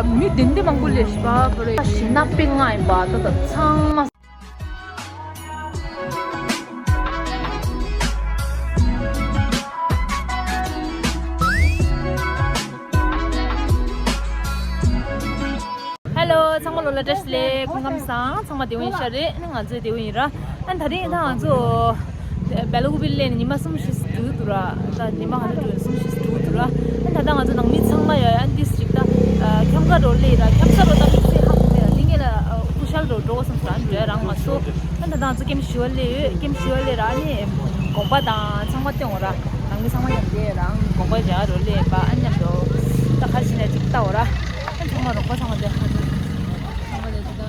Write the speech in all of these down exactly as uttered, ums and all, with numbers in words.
མི་བདེན་བདེན་མང་པོ་སླེབས་ཤག་པ་རེད། ཞེ་ན་དཔེ་ལྔ་ཡིན་པ་ད་ད་ཚང་མ། ཧེ་ལོ། ཚང་མ་ལོ་ལ་བཀྲ་ཤིས་བདེ་ལེགས། སྐུ་ཁམས་བཟང་། ཚང་མ་བདེ་པོ་ཡིན་ཤག་རེད། ཨ་ནི་ང་ཚོ་བདེ་པོ་ཡིན་ར། ཨ་ནི་ད་རིང་ད་ང་ཚོ་སྦེ་ལ་ཀུ་པེ་སླེབས་ནས་ཉི་མ་གསུམ་བཞི་འགྲོ་འདུག་ར། ད་ཉི་མ་ག་ཚོད་འགྲོ་ཡིན། གསུམ་བཞི་འགྲོ་འདུག་ར། ཨ་ནི་ད་ལྟ་ང་ཚོ་ནང་མི་ཚང་མ་ཡོད། ཨ་ནི་ཏིས་ཅིག་ད་ཁྱམས་ཁ་འགྲོ་སླེབས་ར། ཁྱམས་ས་འགྲོ་ད་དམིགས་བསལ་ཧ་གོ་མེད་ར། དེ་ངེད་ལ་ཨ་ཁུ་ཤལ་འགྲོ་འགྲོ་བསམ་ར། ཨ་ནི་འགྲོ་ཡ་རང་མ་སོ། ཨ་ནི་ད་ལྟ་ང་ཚོ་ཀེམ་བཞི་པ་སླེབས་ཡོད། ཀེམ་བཞི་པ་སླེབས་ར། ཨ་ནི་དགོན་པ་དང་ཚང་མ་སྟོན་འོང་ར། ནང་མི་ཚང་མ་ཡང་དེ་རང་དགོན་པ་རྒྱ་གར་རོ་སླེབས་པ། ཨ་མཉམ་དུ་ད་ཁ་ཕྱི་ནས་ཅིག་ལྟ་འོང་ར། ཨ་ཚང་མ་རོགས་པ་ཚང་མ་དེ་ཁ་ཚང་མ་དེ་ཅིག་ལྟ།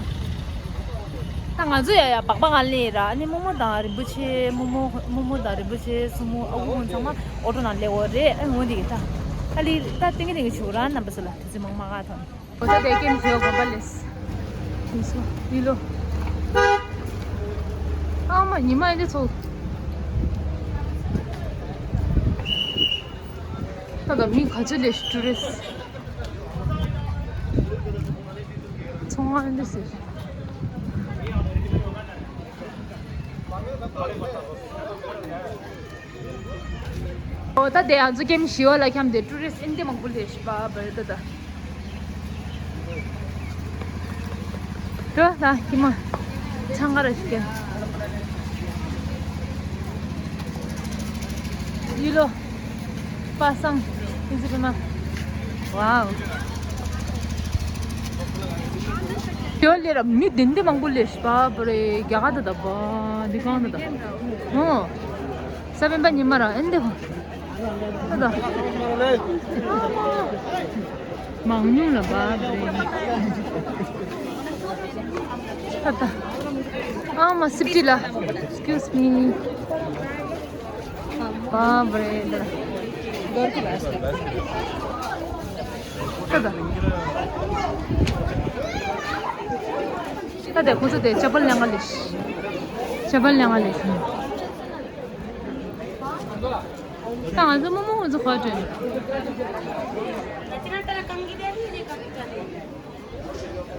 ད་ང་ཚོ་ཡ་ཡ་སྦག་སྦག་ག་སླེབས་ར། ཨ་ནི་རྨོ་མོ་དང་རིན་པོ་ཆེ། རྨོ་མོ་རྨོ་མོ་དང་རིན་པོ་ཆེ་སྲུ་མོ་ཨ་ཁུ་ཁོང་ཚང་མ་ཨོ་ཊོ་ནང་སླེབས་འོང་རེད། ཨ་འོ་འདི་གི་ད་ཨ་ལི་ད་ཏིང་གི་ཏིང་གི་བྱུག་ར། རྣམ་པ་ཚོ་ལ་དུས་ཚོད་མང་མང་ག་ཐོན། འོ་ད་དེ་ཀེམ་བཞི་པ་དགོན་པ་སླེབས། དེ་ཚོ་འདི་ལོ། ཨ་མ་ཉི་མ་འདི་ཚོ། ད་ད་མི་ག་ཚོད་སླེབས་ཤག་ཊུ་རི་སི་ཊི། ཚོང་ཁང་འདི་ཟེར། འོ་ད་དེ་ང་ཚོ་ཀེམ་བཞི་པ་ལ་འཁྱམས་ཏེ་ཊུ་རི་སི་ཊི་ཨིན་དེ་མང་པོ་སླེབས་ཤག་པ་བར་ད་ད། འགྲོ་ད་ཁྱི་མ། ཆང་ག་ར་ཞིག་སྐྱེལ། ཡིད་ལོ། པ་སངས། ཨི་ཟི་པི་མ། ཝའོ། ཡོ་ལེ་ར་མི་བདེན་བདེན་མང་པོ་སླེབས་ཤག་པ་བར་རྒྱ་གར་ད་ད་པ་འདི་གང་ད་ད། ཨོ། ས་བོན་པ་ཉི་མ་ར་ཨེ་འདི་ཧོ། ད་ད། མང་ཉུང་ལ་བབ་རེད། ད་ད། ཨ་མ་སིབ་ཏི་ལ། Excuse me། བབ་རེད་ད། ད་ད། ད་དེ་ཁོ་ཚོ་དེ་ཅ་པལ་ལེན་ག་ལེ་ཤི། ཅ་པལ་ལེན་ག་ལེ་ཤི། ད་ང་ཚོ་རྨོ་མོ་ཁོ་ཚོ་ག་འགྲོ་ཡིན།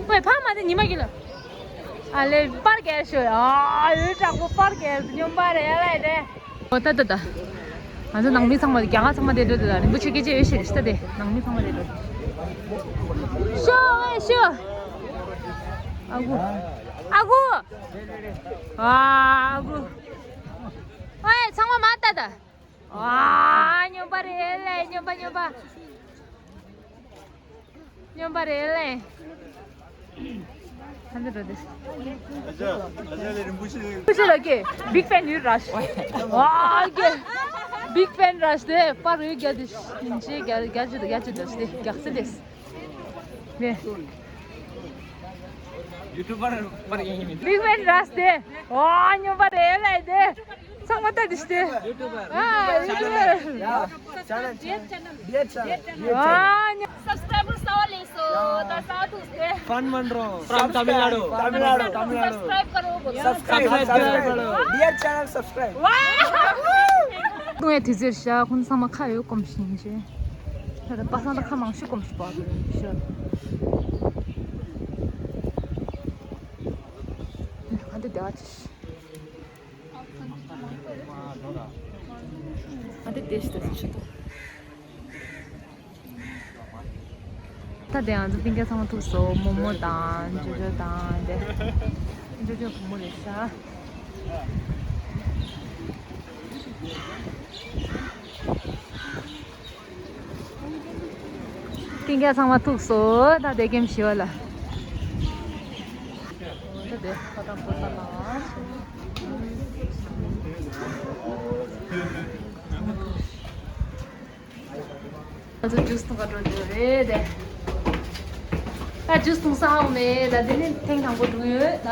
ཝེ་ཕ་མ་དེ་ཉི་མ་གི་ལ། ཨ་ལེ་པར་གས་ཤོ་ཡ། ཨ་ཡོད་དྲག་པོ་པར་གས་སྙོམས་པ་རེད་ལ་དེ། འོ་ད་ད་ད། ང་ཚོ་ནང་མི་ཚང་མ་རྒྱ་གར་ཚང་མ་དེ་འགྲོ་དེ་ད་རིན་པོ་ཆེ་སྐད་ཆ་ཡོད་ཤེས་རེད་ཤི་ད་དེ་ནང་མི་ཚང་མ་དེ་འགྲོ། ཤོ་ཝེ་ཤོ། ཨ་གུ། ཨ་གུ། ཨ་གུ། ཝེ་ཚང་མ་མ་ད་ད། ཨ་སྙོམས་པ་རེད་ལེ་སྙོམས་པ་སྙོམས་པ། སྙོམས་པ་རེད་ལེ། ཧན་དེ་རོ་དེ། རིན་པོ་ཆེ་ལ་ཀེ་བིག་ཕེན་ཡོད་ར་ཤི། ཨ་ཀེ་བིག་ཕེན་ར་ཤི་དེ་པར་ཡོད་རྒྱ་དེ་ཤི་རྒྱ་རྒྱ་ཅུ་དེ་རྒྱ་ཅུ་དེ་ཤི་དེ་རྒྱག་སི་དེ་ཤི། ནེ། ཡུ་ཊུབ་པར་པར་ཡིན་ཡིན། བིག་ཕེན་ར་ཤི་དེ། ཨ་སྙོམས་པ་རེད་ལེ་དེ། ཚང་མ་ལྟ་དེ་ཤི་དེ། ཡུ་ཊུབ་པར། ཨ་ཡུ་ཊུབ་པར། ཡ། Channel, channel. Dear channel. Dear channel. ཨ་ཉ། Subscriber སོ་ལེ་སོ་ད་ས་ཐུག་སྟེ། Fun མན་རོ། From Tamil Nadu. Tamil Nadu. Tamil Nadu. Subscribe ཀརོ་བོ། Subscribe, subscribe. Dear channel, subscribe. ཏུང་ཡ་དེ་ཟེར་ཤག་ཁོང་ཚང་མ་ཁ་ཡོད་སྐོམ་ཞིང་ཞེ། ད་ད་པ་སངས་ད་ཁ་མང་ཤོས་སྐོམ་ཞིག་པ་ཤག་ཨ་འདི་དེ་ཨ་ཅི། ཨ་འདི་དེ་ཤི་ད་ཤི་ད། ད་དེ་ང་ཚོ་སྤུན་ཀྱག་ཚང་མ་ཐུག་སོང་། རྨོ་མོ་དང་ཇོ་ཇོ་དང་དེ། ཇོ་ཇོ་བུ་མོ་རེད་ཤག་སྤུན་ཀྱག་ཚང་མ་ཐུག་སོང་། ད་དེ་ཀེམ་བཞི་པ་ལ། ད་དེ་ཁ་ཏང་པོ་ས་ལ། ང་ཚོ་ཇུས་འཐུང་ག་འགྲོ་རྒྱུ་རེད་དེ། ད་ཇུས་འཐུང་ས་ཧ་གོ་མེད་ད། དེ་ནི་ཐེངས་དང་པོ་འགྲོ་ཡོད་ད།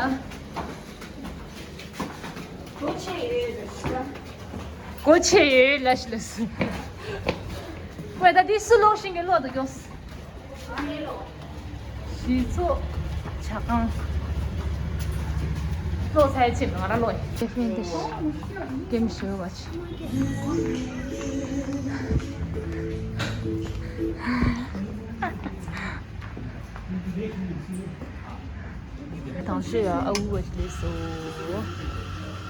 སྒོ་ཕྱེ་ཡོད་ལ་ཤི་ལ་སི། ཝེ་ད་འདི་སུ་ལོག་ཤིང་གི་ལོག་ཏུ་གྱོང་སི། གཞི་ཚོགས་ཇ་ཁང་། ལོག་ཚར་ཕྱིན་ང་རང་ལོག་ཡིན། ཀེམ་ཞོ་བ་ཆེ། ཞེས་ཡ་ཨ་ཁུ་བ་ཞིག་སླེབས་སོང་།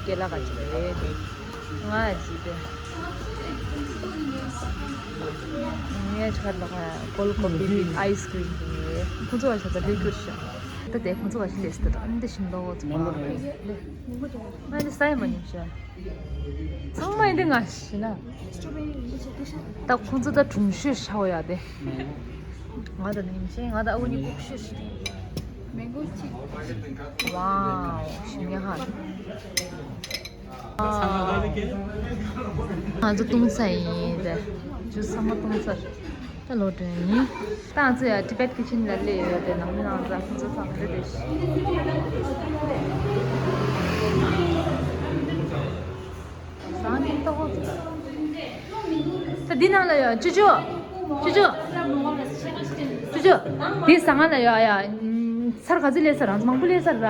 སྐེ་ལ་ག་ཅིག་རེད། ང་ཅིག་དེ། ངས་ཆར་ལ་ཁ་ཀོལ་ཀོ་ཕི་བིད་ཨའི་སི་ཀྲིམ་དེ། ཁོང་ཚོ་བ་ཞིག་ད་ལས་ཀྱོ་ཤ། ད་དེ་ཁོང་ཚོ་བ་ཞིག་སླེབས་སོང་། ད་འདི་ཞིམ་མདོག་ཚོ་མ་རེད། ང་ནི་ས་ཡ་མ་ཉིམ་ཤ། ཚང་མ་ཡིན་དེ་ང་ཤི་ན། ད་ཁོང་ཚོ་ད་གྲུང་ཤོས་ཤ་བ་ཡ་དེ། ང་ད་ནིང་ཆེན་ང་ད་ཨུ་ནི་ལྐུགས་ཤོས་ཤི། མེང་གོ་ཅིག་ཝའོ་ཞིམ་ཡ་ཧ། ང་ཚོ་བཏུང་ཚར་ཡིན་དེ། ཇུས་ཚང་མ་བཏུང་ཚར། ད་ལོག་འགྲོ་ཡིན། ད་ང་ཚོ་ཡ་ཊི་བེཊ་ཀི་ཆན་ལ་སླེབས་ཡོད་དེ། ནང་མི་ནང་ཚོ་ཁོང་ཚོ་ཚང་མ་རེད་དེ། ཟངས་ཀྱི་ཏོག་ཙམ། ད་འདི་ནང་ལ་ཡོད། ཅོ་ཅོ། ཅོ་ཅོ། ཅོ་ཅོ། འདི་ཟངས་ལ་ཡོད་ཡ། ཚར་ག་ཚོད་སླེབས་ཚར། རང་ཚོ་མང་པོ་སླེབས་ཚར་ར།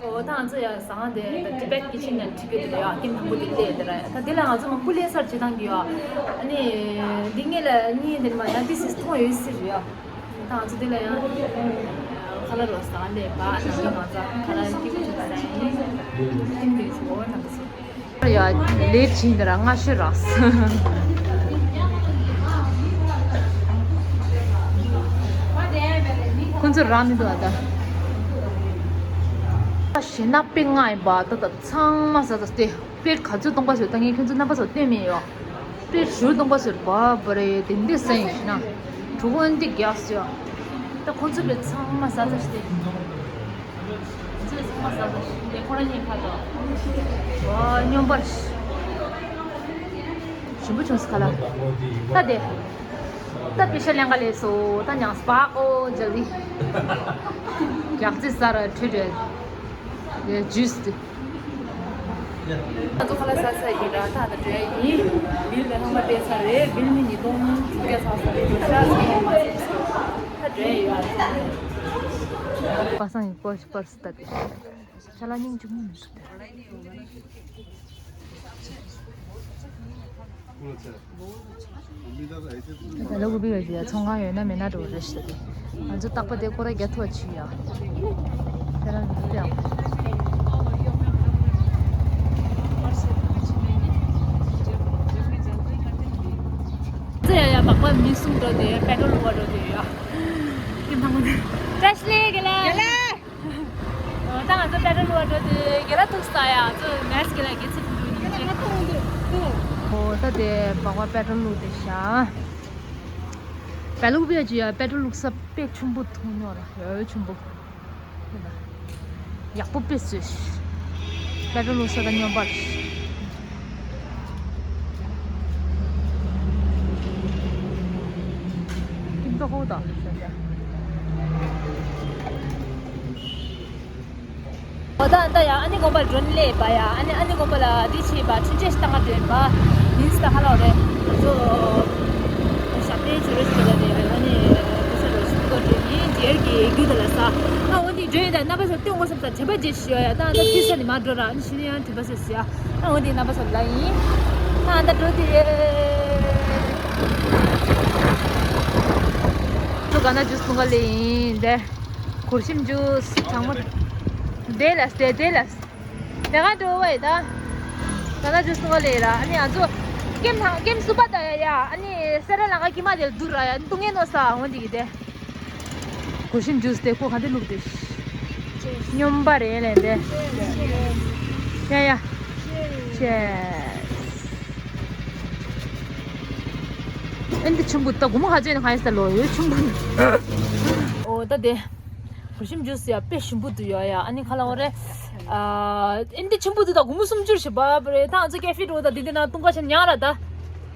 ཨོ་ད་ང་ཚོ་ཡ་ཟངས་དེ་ད་ཊི་བེཊ་ཀི་ཆན་ནས་ཁྲིད་གི་འདུག་ཡ། ཀེམ་དང་པོ་དེ་སླེབས་དེ་ར། ད་འདི་ལ་ང་ཚོ་མང་པོ་སླེབས་ཚར་བྱེད་སྟངས་ཀྱི་ཡ། ཨ་ནི་འདི་ངེད་ལ་གཉིས་དེ་མ་ཡ། འདི་སིས་མཐོང་ཡོད་སྲིད་རེད་ཡ། ད་ང་ཚོ་འདི་ལ་ཡང་ཁ་ལག་རོ་ཟ་ལས་པ་ནང་མི་ང་ཚོ་ཁ་ལག་སྐྱིད་པོ་ཅིག་ཟ་ཡིན། ཁྱིམ་དུ་ཚོ་ནང་ཚོ། ཡ་ལེ་ཕྱིན་དེ་ར་སྔ་ཤོས་རག་སོང་། ཁོང་ཚོ་རག་མི་འདུག་ཨ་ད། ད་ཞེ་ན་དཔེ་ལྔ་ཡིན་པ་ད། ད་ཚང་མ་ཟ་ཟ་སྟེ། དཔེ་ག་ཚོད་སྟོང་པ་ཟེར་ད་ངས་ཁྱོད་ཚོ་རྣམ་པ་ཚོ་སྟོན་མེད་ཡོད། དཔེ་ཞུ་སྟོང་པ་ཟེར་བ་བ་རེད་དེ། འདི་ཟ་ཡིན་ཞེ་ན། གྲུ་གུ་འདི་རྒྱག་ཟེར། ད་ཁོང་ཚོ་དཔེ་ཚང་མ་ཟ་ཟ་སྟེ། ཁོང་ཚོ་ཚང་མ་ཟ་ཟ་སྟེ་ཁོ་རང་གཉིས་ཁ་ལོ། ཝ་སྙོམས་པར། ཞིམ་པོ་བྱུང་སོང་ཁ་ལག་ད་དེ། ད་པེ་ཤ་ལེན་ག་ལས་སོ། ད་ཉང་སྤག་ཨོ་ཇལ་ལི། རྒྱག་རྩེ་ཟ་ར་ཁྲུས་རེད། ཡ་ཇུས་དེ། ང་ཚོ་ཁ་ལག་ཟ་ས་ཡིན་ར། ད་ད་འགྲོ་ཡ་ཡིན། བིལ་ལ་ལྷག་མ་སྤྲད་ཚར་རེད། བིལ་ནི་ཉིས་སྟོང་དྲུག་བརྒྱ་ཚར་ས་རེད། འགྲོ་ཤག་ཟ་ཡ་མ་ཟ་ས། ད་འགྲོ་ཡ་ཡོད། པ་སངས་ཡིན་པོ་པར་སི་ད་དེ། ཤ་ལ་སྙིང་རྗེ་མོ་མི་འདུག་སྟེ། ད་ལོ་གུ་བི་བ་ཅི་ཡ་ཚོང་ཁང་ཡོད་ན་མེད་ན་འགྲོ་རེ་ཞིག་སྟེ། ང་ཚོ་རྟག་པ་དེ་སྐོར་ར་རྒྱ་ཐོ་ཆི་ཡ། ཁྱེད་རང་འདི་ཡ། ཚེ་ཡ་ཡ་བག་པ་མི་གསུམ་འགྲོ་དེ་པེ་ཏྲོལ་ལུ་བ་འགྲོ་དེ་ཡ། ཁྱེད་མང་པོ་འདུག་བཀྲ་ཤིས་བདེ་ལེགས། ད་ང་ཚོ་པེ་ཏྲོལ་བ་འགྲོ་དུས་རྒན་ལགས་ཐུག་ས་ཡ། ཚོ་མེས་རྒན་ལགས་དགེ་ཚུལ་ཁྲིམས་འགྲོ་ཡིན་ཅེས། ཨོ་ད་དེ་བག་བ་པེ་ཏྲོལ་བླུགས་དེ་ཤ། པེ་ལུག་པེ་ཅི་ཡ་པེ་ཏྲོལ་བླུགས་ས་དཔེ་ཆུང་པོ་ཐུག་ཉོ་ར་ཡོད་ཆུང་པོ། ཡག་པོ་དཔེ་བཟོས། པེ་ཏྲོལ་བླུགས་ས་ད་སྙོམས་པར། ཀིམ་ཏོ་ཧོ་ད། འོ་ད་ད་ཡ་ཨ་ནི་དགོན་པ་མགྲོན་ལས་པ་ཡ། ཨ་ནི་ཨ་ནི་དགོན་པ་ལ་འདི་བྱས་པ་འཕྲིན་བཅར་ཞིག་བཏང་ག་འགྲོ་ཡིན་པ། ཡིན་སི་ད་ཧ་ལོ་རེད། ང་ཚོ་ཞབས་བརྟན་བྱེད་རོགས་ཞིག་ལ་རེད། ཨ་ནི་དུས་ཚོད་རོགས་ཞིག་ཏུ་འགྲོ་ཡིན། རྒྱལ་གྱི་རྒྱུད་དུ་ལ་ས། ཨ་འོ་འདི་འགྲོ་ཡིན། ད་རྣམ་པ་ཚོ་སྟོན་དགོས་བསམ་ད་དྲན་པ་བརྗེད་ཤི་ཡོད་ཡ། ད་ད་ཕི་ས་ནི་མ་འགྲོ་ར། ཨ་ནི་ཕྱི་ནས་ཡང་དྲན་པ་ཟེར་ཟེར་ཡ། ཨ་འོ་འདི་རྣམ་པ་ཚོ་ལ་ཡིན། ད་ད་འགྲོ་དེ་ཡེ། ཚོ་ག་ན་ཇུས་ནུ་ག་ལེ་ཡིན་དེ། གུར་ཤིམ་ཇུས་གྲང་མོ། དེ་ལ་སྟེ་དེ་ལ། དེ་ག་འགྲོ་བའི་ད། ད་ད་ཇུས་ནུ་ག་ལེ་ར། ཨ་ནི་ང་ཚོ་ཀེམ་ཐང་ཀེམ་སུ་པ་ད་ཡ་ཡ། ཨ་ནི་སེ་ར་ལ་ག་ཀི་མ་དེ་དུ་ར་ཡ། འདུག་ངེ་ནོ་ས་འོ་འདི་གི་དེ། གུར་ཤིམ་ཇུས་དེ་ཁོ་ག་འདི་བླུགས་དེ། སྙོམས་པ་རེད་ལེ་འདི། ཡ་ཡ། ཅེས། ཨེ་འདི་ཆུང་པོ་ད་སྒོར་མོ་ག་ཚོད་ནས་གང་ཡིན་ས་ལོ་ཡོད་ཆུང་པོ། ཨོ་ད་དེ། གུར་ཤིམ་ཇུས་ཡ་དཔེ་ཞིམ་པོ་འདུག་ཡ་ཡ། ཨ་ནི་ཁ་ལ་འོ་རེད། ཨ་ཨེ་འདི་ཆུང་པོ་འདུག་ད་སྒོར་མོ་སུམ་ཅུ་རེད་ཤི་བ་བ་རེད། ད་ང་ཚོ་ཀེ་ཧྥེ་འགྲོ་ད་དེ་དེ་ན་བཏུང་ཁ་ཆེན་ཉག་ར་ད།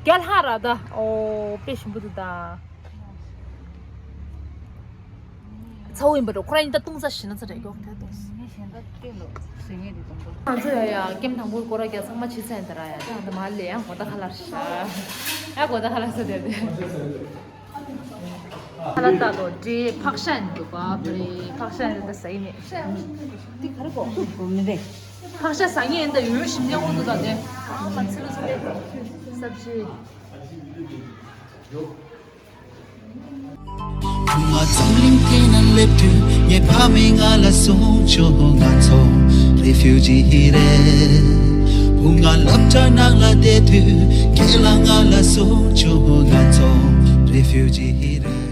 རྒྱལ་ལྷ་ར་ད། ཨོ་དཔེ་ཞིམ་པོ་འདུག་ད། ཚ་བོ་ཡིན་པ་འགྲོ་ཁོ་རང་ཡིན་ད་བཏུང་ས་ཞི་ན་ཚ་རེད་གོ། ད་བཏུང་ས་ངས་གཞན་དག་སྟོན་ལོ་ཟེར་ངེས་རེད་དང་པོ། ང་ཚོ་ཡ་ཡ་ཀེམ་དང་པོ་སྐོར་ར་རྒྱག་ཚང་མ་ཕྱི་ཚན་དེ་ར་ཡ། ད་ང་ད་མ་ལས་ཡང་གོ་ད་ཁ་ལར་ཤ་ཡ་གོ་ད་ཁ་ལར་ས་དེ་རེད། ཁ་ལ་ལྟ་དོ་འདྲེ་ཕག་ཤ་ཡིན་འདུག་པ་བ་རེད། ཕག་ཤ་ཡིན་ད་ཟ་ཡི་མེད། འདི་ག་རེ་གོ་གོ་མི་རེད། ཕག་ཤ་ཟ་ངེས་ཡིན་ད་ཡུན་ཞིམ་ཉག་འོང་འདུག་ད་དེ། ཨ་མ་ཚི་ལ་ཚི་ལ་སབ་ཇི། ཁུ་མ་འཛམ་གླིང་སྐྱེས་ན་ སླེབས་དུས་ངའི་ཕ་མས་ང་ལ་གསུངས་བྱུང་། ང་ཚོ་རེ་ཕིའུ་ཇི་རེད། བུ་ང་སློབ་གྲྭ་ནང་ལ་བསྡད་དུས་ཁྱེད་ལ་ང་ལ་གསུངས་བྱུང་། ང་ཚོ་རེ་ཕིའུ་ཇི་རེད།